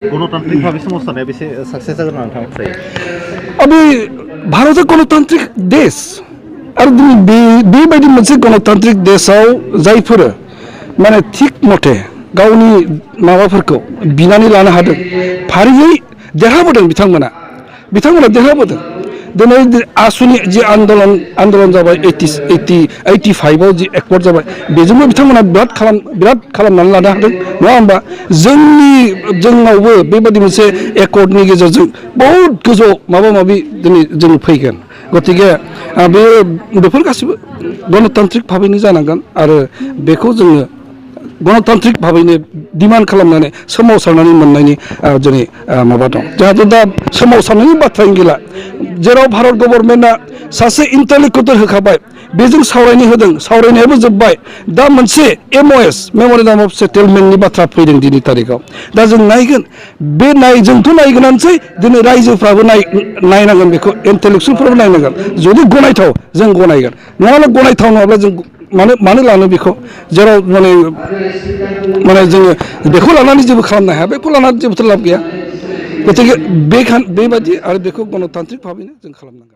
गणतांत्रिक भावे सोमावसारनाया बेसे साक्सेस जागोन होनना नोंथाङा फोथायो? अबे भारत गणतांत्रिक देश आरो बेबायदि मोनसे गणतांत्रिक देशआव जायफोर माने थिक मथे गावनि माबाफोरखौ बिनानै लानो हादों फारियै देरहाबोदों बिथांमोना देरहाबोदों दिनै आसुनि जि आन्दलन जाबाय 85आव जि एकर्ड जाबाय बेजोंबो बिथांमोना बिराद खालामनानै लानो हादों नङा होमबा जोंनावबो बेबायदि मोनसे एकर्डनि गेजेरजों बहुत गोजौ माबा माबि दिनै जों फैगोन गतिके बेफोर गासिबो गणतांत्रिक भाबैनो जानांगोन आरो बेखौ जोङो गणतांत्रिक भाबैनो डिमान्ड खालामनानै सोमावसारनानै मोननायनि दिनै माबा दं जाहाथे दा सोमावसारनायनि बाथ्रायानो गैला जेराव भारत गभर्नमेन्टआ सासे इन्टेलेक्टुवेल होखाबाय बेजों सावरायनायाबो जोब्बाय दा मोनसे MOS मेम'रेन्डाम अफ सेटेलमेन्टनि बाथ्रा फैदों दिनै तारिखाव दा जों नायगोन जोंथ' नायगोनानोसै दिनै रायजोफ्राबो नायनांगोन बेखौ इन्टेलेक्सुवेलफोराबो नायनांगोन जुदि गनायथाव जों गनायगोन नङाब्ला गनायथाव नङाब्ला जों मानो लानो बेखौ जेराव माने जोङो बेखौ लानानै जेबो खालामनो हाया बेखौ लानानै जेबोथ' लाब गैया गतिके बेबायदि आरो बेखौ गणतांत्रिक भाबैनो जों खालामनांगोन।